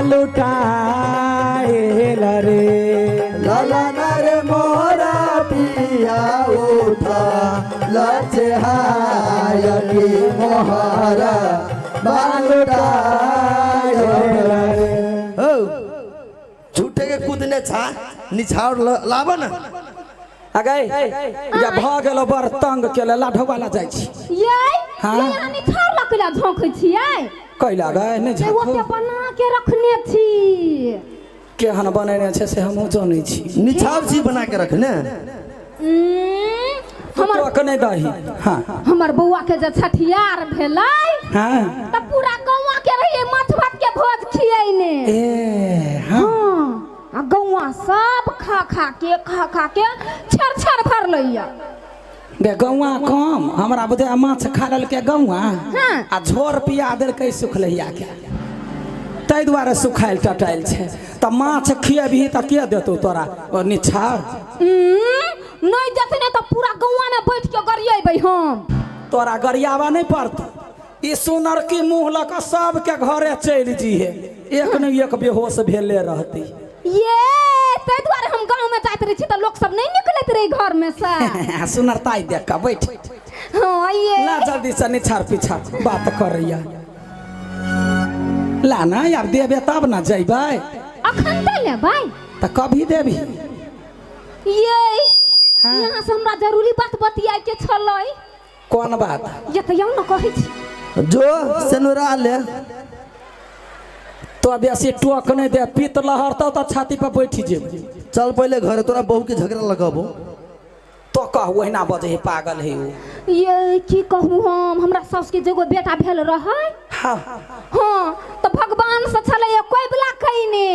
लुटाएल रे। ललन रे मोरा पिया उठा लचहाय की मोहरा बालुटायल रे। हो झूठे के कूदने छा निछाड़ लाब ना। आ गए या भऽ गेलो बड़ तंग केले लाढौवा ला जाइ छी। ये। हाँ। ये अहाँ निछाड़ लकला झोंकै छियै? कैला गए नहि से ओते झाँकू। बना के रखने छी। केहन बनेने छै से हमहूँ जनै छी। निछाड़ छी बना के रखने। हमर टोक नहि दही। हाँ। हमर बौआ के जे छठियार भेलै हाँ तऽ पूरा गौआ के रहियै माछ भात के भोज खियैने। ए हाँ। हाँ, आ गौआ सब खा खा के छर छर भरलैया। गे गौआ कम हमरा बुझे माछ खा लेलकै गौआ। हाँ। आ झोर पिया देलकै सुखलैया के, ताहि दुआरे सुखायल टटायल छै। तऽ माछ खियेबही तऽ के देतौ तोरा ओ निछाड़? नहि देतै ने तऽ पूरा गौआ में बैठ के गरियेबै हम। तोरा गरियाबा नहि पड़तौ, ई सुनरकी मुँह लऽ कऽ सबके घरे चलि जीहे, एक ने एक बेहोश भेले रहती। ये ताहि दुआरे हम गाँव में जाइत रहै छी तऽ लोक सब नहि निकलैत रहै घर में से। सुनरताई देख कऽ बैठ। हाँ ये ला जल्दी से निछाड़ पिछाड़ बात करैया। ला ना आब देबे तब ना जैबै। अखन तऽ लेबै। तऽ कभी देबही? ये हाँ। यहाँ से हमरा जरूरी बात बतियाए के छलै। कोन बात? ये तऽ यौ ने कहै छी। जो सेनुरा ले। तो बेसी टोक नहि दे, पीत लहरतौ तऽ छाती पर बैठ जेबी। चल पहिले घरे तोरा बहू के झगड़ा लगाबो। तो कह ओहिना बजै है पागल है ओ। ये की कहू हम, हमरा साउस के जेगो बेटा भेल रहै। हाँ। हाँ तऽ भगवान से छलै कोइबला कइने।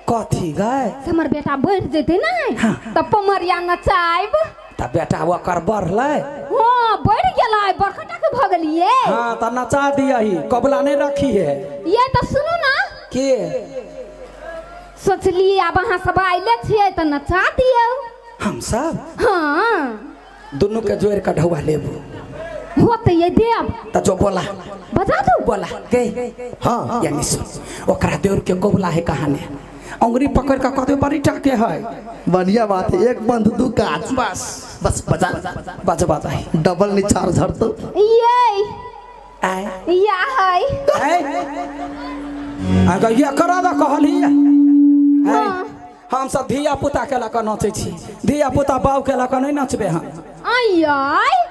कथी गए? से हमर बेटा बढ़ि जेतै ने। हाँ। तऽ पमरिया नचायब। तऽ बेटा ओकर बढ़लै? हाँ बढ़ि गेलै, बड़का के भऽ गेलियै। हाँ तऽ नचा दियही, कबला नहि रखी है। ये तऽ सुनू ना। के? सोचलियै आब अहाँ सब आयले छियै तऽ नचा दियौ। हम सब? हाँ। दुनू के जोड़ के ढौआ लेबू। होते ये देव। तऽ जो बोला। बजा दू। बोला गई। हाँ। यानी सुन, ओकरा देवर के कबला है कहानी। अंगुरी पकड़ के कहते बड़ी टाके है। बढ़िया बात है, एक बंद दू काज। बस बस बजा बजबा दही। डबल निछाड़ झड़तो। ये आय या है। आय अगर ये करा दा कहली। हाँ। हम सब धिया पुता के लऽ कऽ नचै छी, धिया पुता बाउ के लऽ कऽ नहि नचबै हम। आइ।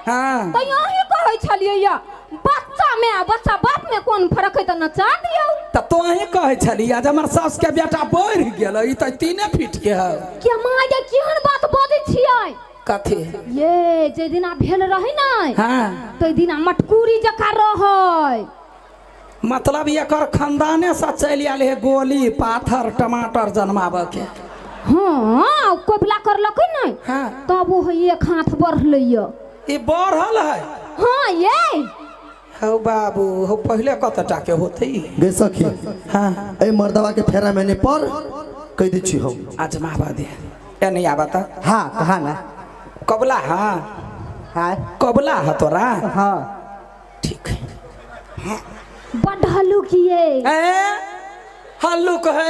हाँ। तऽ अहीं कहै छलियै या बच्चा में आ बच्चा बाप में कोन फर्क है तऽ नचा दियौ। तऽ तो अहीं कहै छलियै जे हमर सास के बेटा बढ़ि गेल, ई तऽ 3 फीट के है। के माय गे केहन बात बजै छियै? कथी? ये जे दिना भेल रहै ने। हाँ। तै दिना मटकूरी जकाँ रहै। मतलब एकर खानदाने से चलि आयल है गोली पाथर टमाटर जन्माबऽ के। हाँ कोबला करलकै ने। हाँ। तब ओ एक हाथ बढ़लै। ई बढ़ल है। हाँ ये। हौ बाबू, हौ पहिले कत टाके होते? गे सखी। हाँ। ए मर्दवा के फेरा मैंने पर कह दै छी हम। आजमाबा दे। ए नहीं आबा त। हाँ कहा ना। कबला। हाँ। हाँ। कबला है तोरा? हाँ। ठीक है। बड हल्लुक ये। ए हल्लुक है,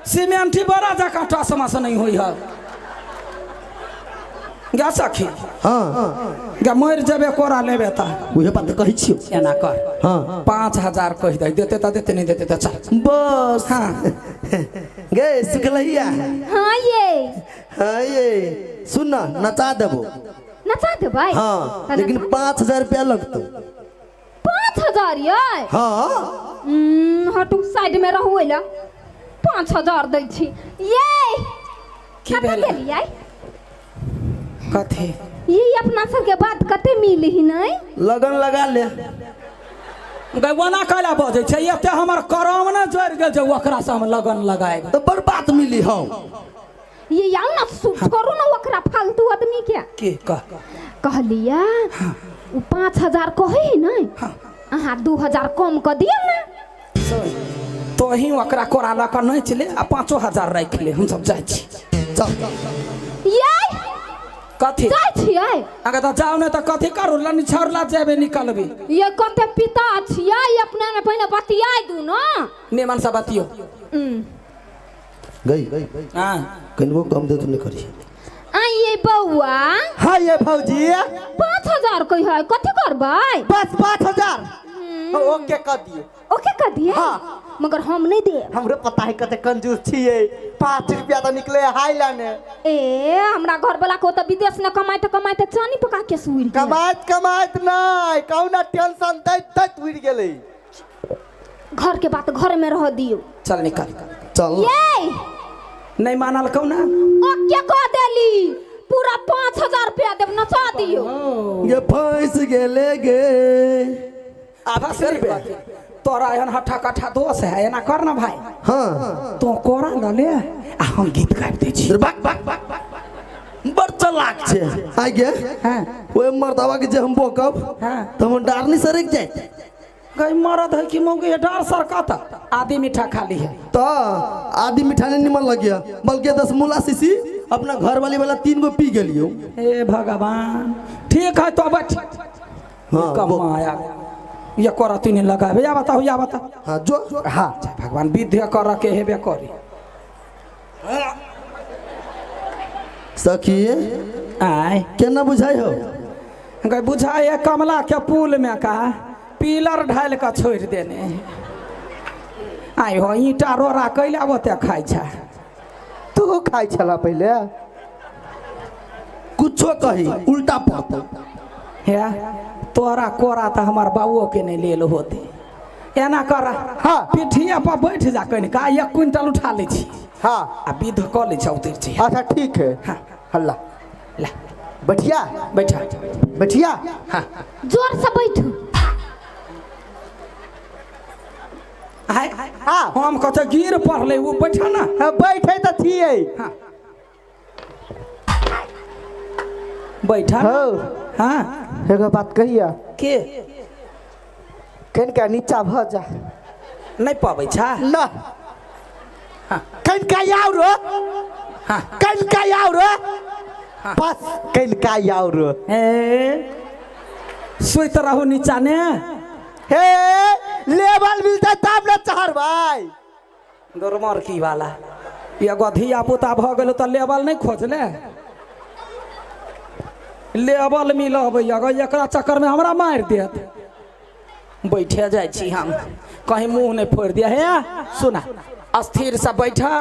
सीमेंटी बड़ा जकाँ टसमा से नहीं होई है। गा सखी। हाँ। गा मरि जेबे कोरा लेबे त। उहे बात कहै छियौ। एना कर। हाँ। 5000 कहि दे, देते त देते नहीं देते त चल। बस। हाँ। गे सुखलैया। हाँ ये। हाँ ये सुन ना, नचा देबो। नचा देबै? हाँ, तऽ लेकिन नचा- 5000 रुपया लगतौ। 5000 ये? हाँ। हटू साइड में रहू एला। 5000 दै छी। ये की कतऽ भेलै? गेलियै? कथी? ये अपना सबके बात कते मिली ही नहीं? लगन लगा ले। गै ओना कैला बजै छै? एते हमर करम ने जोड़ि गेल जे ओकरा से हम लगन लगाएब। तऽ बड़ बात मिली हम। ये आउ ना छोड़ू ना ओकरा फालतू आदमी के। की कह? कहलिया ओ 5000 कहै है नहीं? अहाँ 2000 कम कऽ दियौ ना। सुन, तोही ओकरा कोरा लऽ कऽ नोचि ले आ 5000 राखि ले, हमसब जाइ छी। चल। ये कथी जाइ छियै अगर तऽ जाउ ने तऽ कथी करू लनी छौड़ला जेबे निकलबी ये कते पिता छियै अपना में पहिने बतियाय दू न निमन से बतियो गई हाँ कनिको कम दे तू नहीं करी आइए बौआ हाँ ये भौजी 5000 कही है कथी करबै बस 5000 ओके कर दिए ओके कर दिए हाँ। मगर हम नहीं देब हमरो पता है कते कंजूस छियै 5 रुपया तो निकले हाई लाने ए हमरा घर वाला को तो विदेश न कमाइते कमाइते चानी पका के सुइर गेल। कमाइत कमाइत नहीं कौना टेंशन दैत दैत उड़ि गेलै घर के बात घर में रह दियो चल निकल चल ये नहीं मानल कहू ना ओके कह देली पूरा 5000 रुपया देब नचा दियो ये फंस गेले गे आधा से तोरा एहन हट्ठा कट्ठा दोष है एना कर ना भाई हाँ तो कोरा ल ले आ हम गीत गाबि दै छी भाग भाग भाग भाग बड़ चलाक छे आइ गे हाँ ओए मर्दवा के जे हम बोकब हाँ। त हमर डारनी सरक जाए गई मरद है कि मौगी डर सरकत आदि मीठा खाली है त आदि मिठा नहीं निमन लगिया बल्कि 10 मूला शीशी अपना घर वाली वाला 3 गो पी गेलियो हे भगवान ठीक है तो बैठ हाँ, कमाया ये कर तू नहीं लगाबे या बताओ या बताओ हाँ जो हाँ भगवान विद्या कर के हेबे करी सखी आय केना बुझाई हो गई बुझाए कमला के पुल में का पिलर ढाल के छोड़ देने आय हो ईंटा रोड़ा कैला ओते खाइ छै तू खाइ छला पहिले कुछो कही उल्टा पड़तो हे तोरा कोरा तऽ हमर बाबुओ के नहीं लेल होते एना कर हाँ। पिठिया पर बैठ जा कनिका 1 क्विंटल उठा लै छी हाँ आ विध कऽ लै छी उतरि छी अच्छा ठीक है हाँ। हल्ला ला बैठिया बैठा बैठिया हाँ जोर से बैठू आय हाँ। हम कहते गिर पड़लै ओ बैठा ना हाँ, बैठे तऽ छियै हाँ बैठा हो हाँ एगो बात कहिया के कनिका नीचा भऽ जा नहीं पबै छा ना कनिका आउ रो हाँ कनिका आउ रो बस कनिका आउ रो ए सुति रहू नीचा ने हे लेवल मिलतै तब ने चढ़बै दुर्मर्की वाला एगो धिया पुता भऽ गेल तऽ लेवल नहीं खोजले लेवल मिलबै अगर एकरा चक्करमे हमरा मारि देत बैठे जाइ छी हम कहीं मुँह नहीं फोड़ि दिया हे सुना स्थिर से बैठा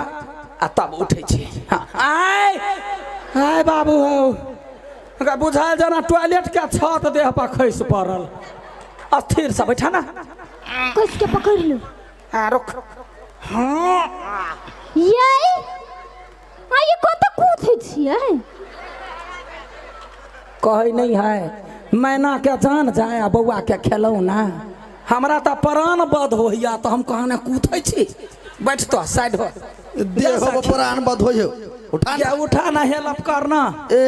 आ तब उठै छी हाँ आय आय बाबू हौ एकरा बुझायल जेना टॉयलेट के छत देह पर खसि पड़ल स्थिर से बैठा ना कस के पकड़ लू हाँ रुक हाँ ये आ ये कत कूदै छियै कहै नहीं है मैना के जान जाए आ बौआ के खेलौना हमरा तऽ प्राण बध होइया तऽ हम कहने कूदै छी बैठ तो साइड हो देह प्राण बध हो उठा उठा ना हेल्प करना ए